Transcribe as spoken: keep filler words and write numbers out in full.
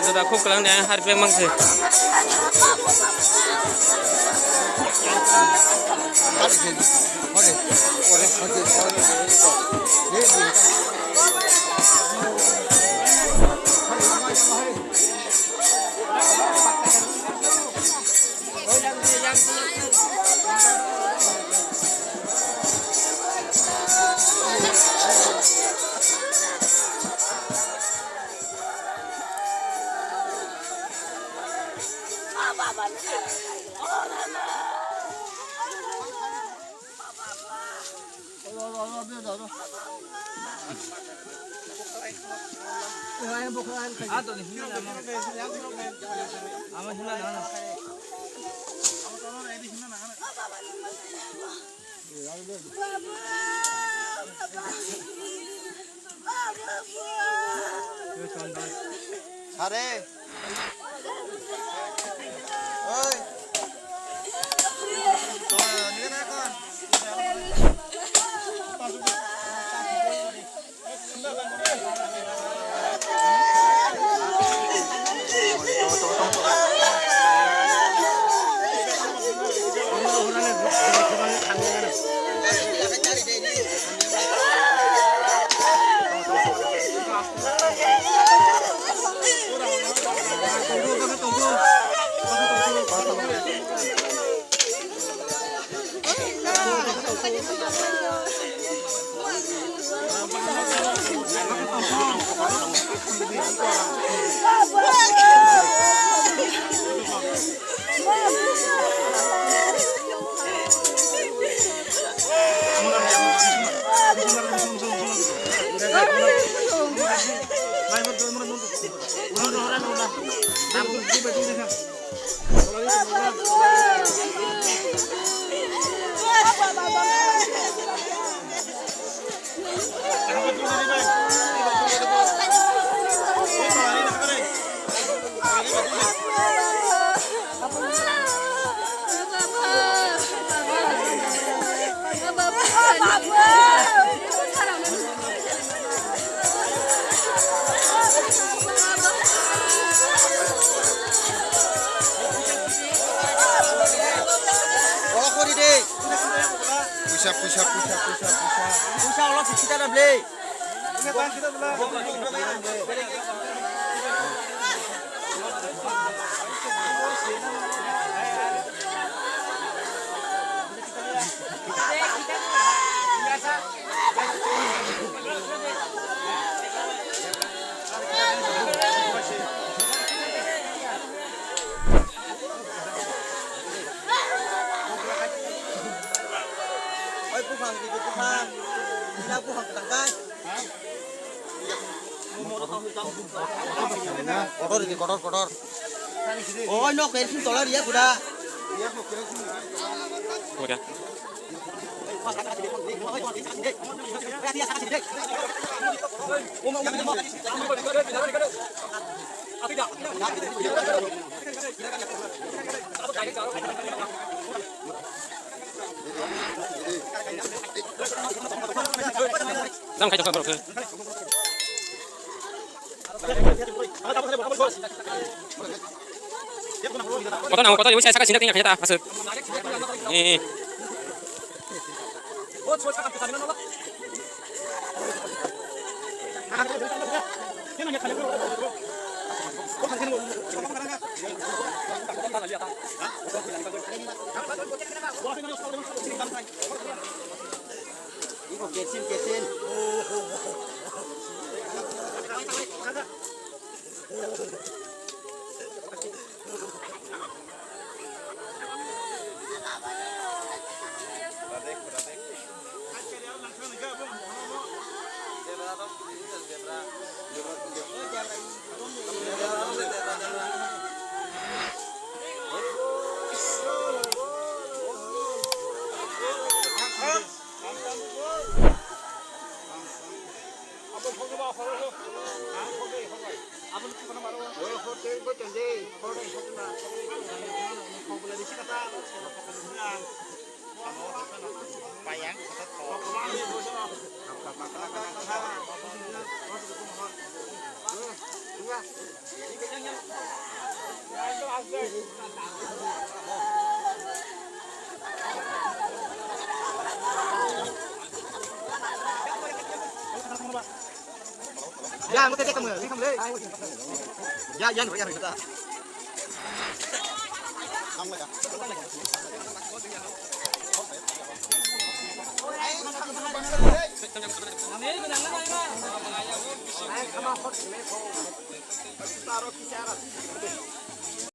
Joda khub kwlangni ang harpek mankhe. Sare. Oi. Puisa, puisa, puisa, puisa, puisa. Puisa ulo sixty taka ble. Oi, buphang, buphang. Ina buphang tangkai. Kotor ini, kotor, kotor. Oi, no, kerosene tola dia kuda. Oke. Jang khai tokha borok khe. Koto nang koto ibu saya saka sindak tinggal kanya ta asuk. Eh. Iko kesin, kesin. Ya, ang tete kamu, ini kamu le. Ya, ya, ya, ya.